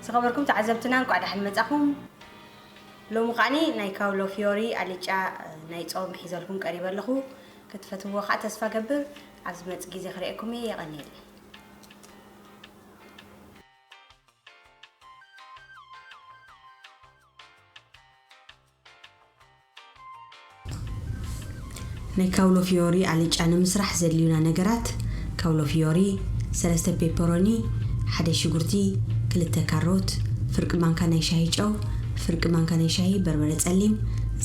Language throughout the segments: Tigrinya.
ተኸበርኩም ተዓዘብትና፣ እንቋዕ ደሓን መጻኹም። ሎሚ ከዓኒ ናይ ካውሎ ፊዮሪ ኣልጫ ናይ ጾም ሒዘልኩም ቀሪበ ኣለኹ። ክትፈትውዎ ከኣ ተስፋ ገብር። ኣብ ዝመጽእ ግዜ ክርእየኩም እየ። የቐንየለይ። ናይ ካውሎ ፊዮሪ ኣልጫ ንምስራሕ ዘድልዩና ነገራት፣ ካውሎ ፊዮሪ፣ ሰለስተ ፔፐሮኒ፣ ሓደ ሽጉርቲ፣ ክልተ ካሮት፣ ፍርቂ ማንካ ናይ ሻሂ ጨው፣ ፍርቂ ማንካ ናይ ሻሂ በርበረ ጸሊም፣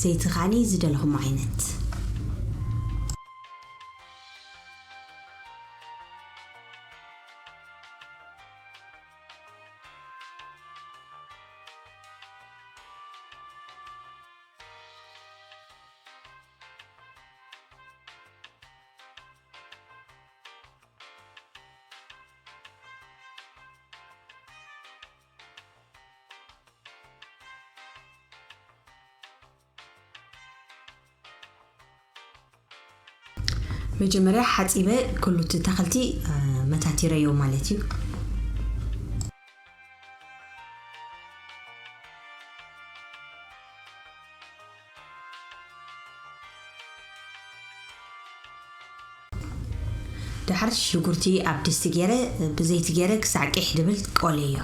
ዘይቲ ከዓኒ ዝደለኹሞ ዓይነት። መጀመርያ ሓጺበ ኩሉ እቲ ተኽልቲ፣ እ፣ መታቲረዮ ማለት እዩ። ድሓር ሽጉርቲ ኣብ ድስቲ ገይረ፣ ብዘይቲ ገይረ ክሳዕ ቂሕ ድብል ቆልዮ።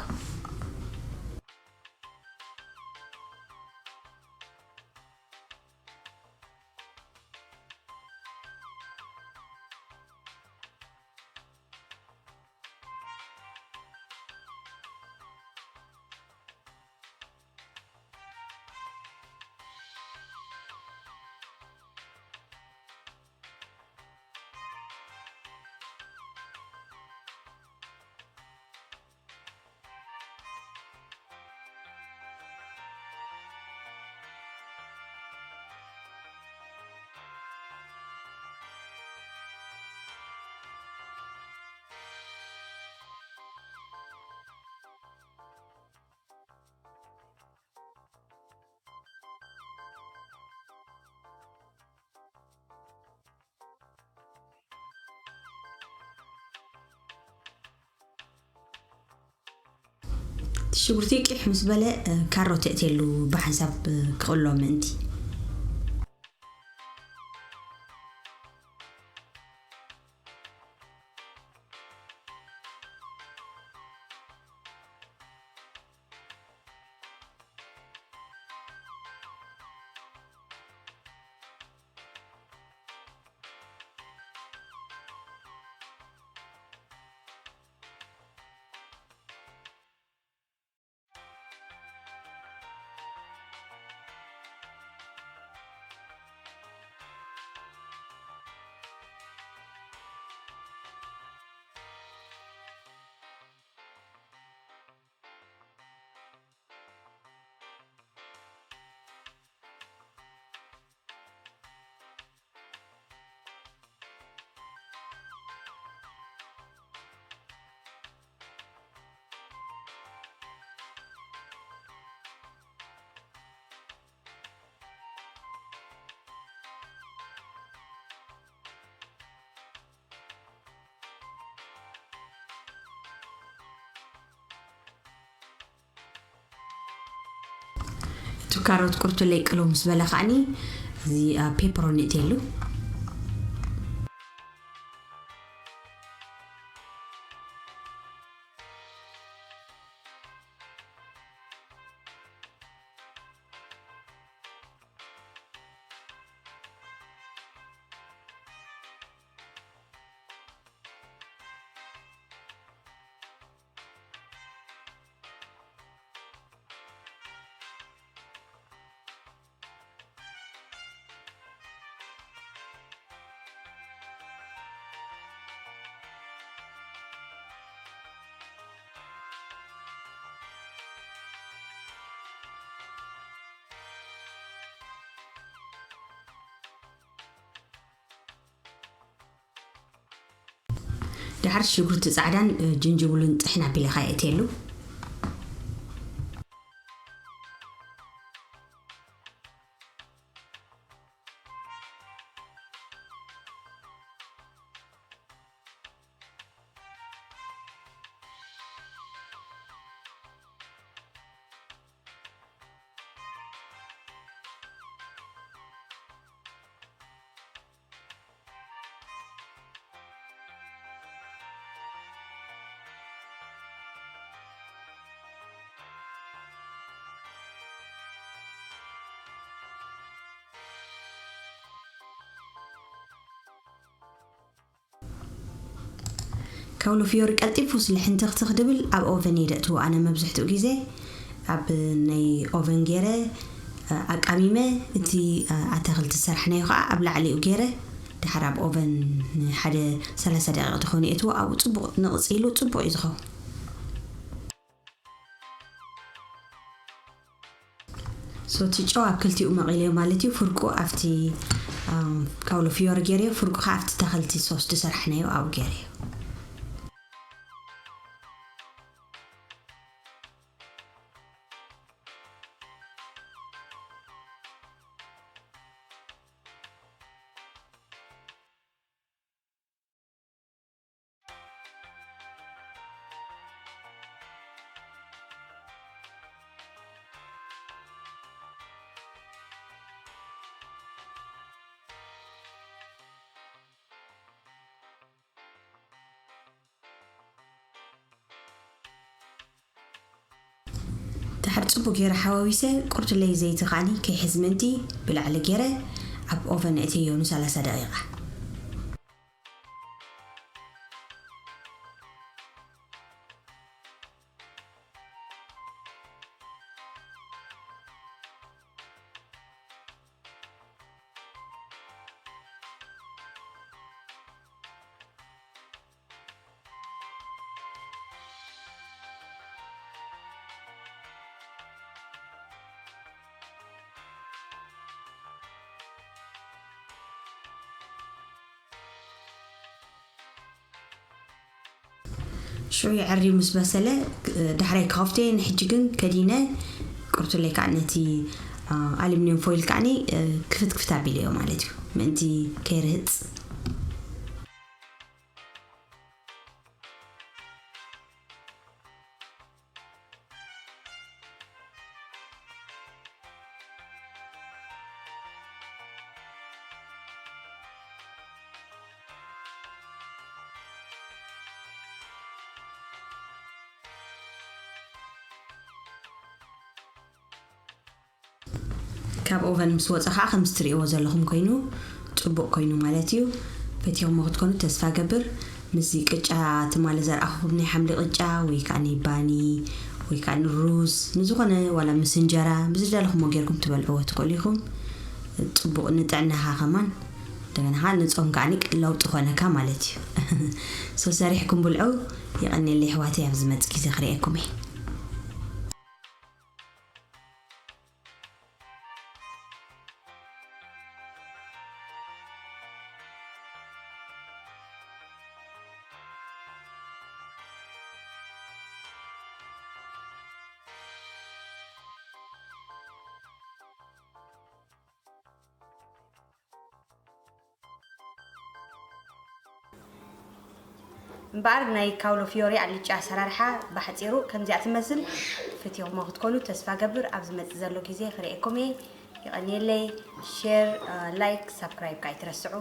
ሽጉርቲ ቂሕ ምስ በለ፣ እ፣ ካሮት የእትየሉ ብሓንሳብ፣ እ፣ ክቕሎ ምእንቲ። እቲ ካሮት ቁርቱለይ ቅልው ምስ በለ ከዓኒ፣ እዚ፣ አ፣ ፔፐሮኒ እትየሉ። ድሓር ሽጉርቲ ጻዕዳን፣ እ፣ ጅንጅብሉን ጥሕን ኣቢለ ከኣ የእትየሉ። ካውሎ ፊዮሪ ቀልጢፉ ስለ ሕንትኽትኽ ድብል ኣብ ኦቨን እየ ደእትዎ። ኣነ መብዝሕትኡ ግዜ ኣብ ናይ ኦቨን ገይረ፣ እ፣ ኣቃሚመ፣ እቲ፣ እ፣ ኣታኽልቲ ዝሰራሕናዮ ከዓ ኣብ ላዕሊኡ ገይረ፣ ድሓር ኣብ ኦቨን ንሓደ ሰላሳ ደቂቕ ዝኾነ እየትዎ። ኣብኡ ጽቡቕ ንቕጽ ኢሉ ጽቡቕ እዩ ዝኸውን። ሶቲ ጨው ኣብ ክልቲኡ መቒለዮ ማለት እዩ። ፍርቁ ኣብቲ፣ ኣም፣ ካውሎ ፊዮሪ ገይረዮ፣ ፍርቁ ከዓ ኣብቲ ተኽልቲ ሶስ ዝሰራሕናዮ ኣብኡ ገይረዮ። ድሓር ጽቡቕ ገይረ ሓዋዊሰ፣ ቁርትለይ ዘይቲ ከዓኒ ከይሕዝ ምእንቲ ብላዕሊ ገይረ ኣብ ኦቨን እእትዮ ንሰላሳ ደቂቓ። ሽዑ የዐርዩ ምስ በሰለ፣ ዳሕራይ ክኸፍቶ እየ። ንሕጂ ግን ከዲነ፣ ቁርቱለይ ከዓ ነቲ፣ አ፣ ኣሉሚንየም ፎይል ከዓኒ፣ እ፣ ክፍት ክፍት ኣቢለዮ ማለት እዩ፣ ምእንቲ ከይርህጽ። ካብ ኦቨን ምስ ወፀ ከዓ ከምዚ ትሪእዎ ዘለኹም ኮይኑ ፅቡቕ ኮይኑ ማለት እዩ። ፈቲኹሞ ክትኮኑ ተስፋ ገብር። ምስዚ ቅጫ ትማሊ ዘርኣኹም ናይ ሓምሊ ቅጫ ወይ ከዓ ናይ ባኒ ወይ ከዓ ሩዝ ንዝኾነ ዋላ ምስ እንጀራ ብዝደለኹሞ ጌርኩም ትበልዕዎ ትኽእሉ ኢኹም። ፅቡቕ ንጥዕናኻ ከማን እንደገና ከዓ ንፆም ከዓ ለውጢ ኮነካ ማለት እዩ። ሶ ሰሪሕኩም ብልዑ። የቐኔለይ ኣሕዋተይ፣ ኣብ ዝመፅ ግዜ ክርእየኩም እየ። እምበኣር ናይ ካውሎ ፊዮሪ ኣልጫ ኣሰራርሓ ብሓፂሩ ከምዚኣ ትመስል። ፈቲኹሞ ክትኮኑ ተስፋ ገብር። ኣብ ዝመፅእ ዘሎ ግዜ ክርእየኩም እየ። ይቐንየለይ። ሼር፣ ላይክ፣ ሳብስክራይብ ከዓ ኣይትረስዑ።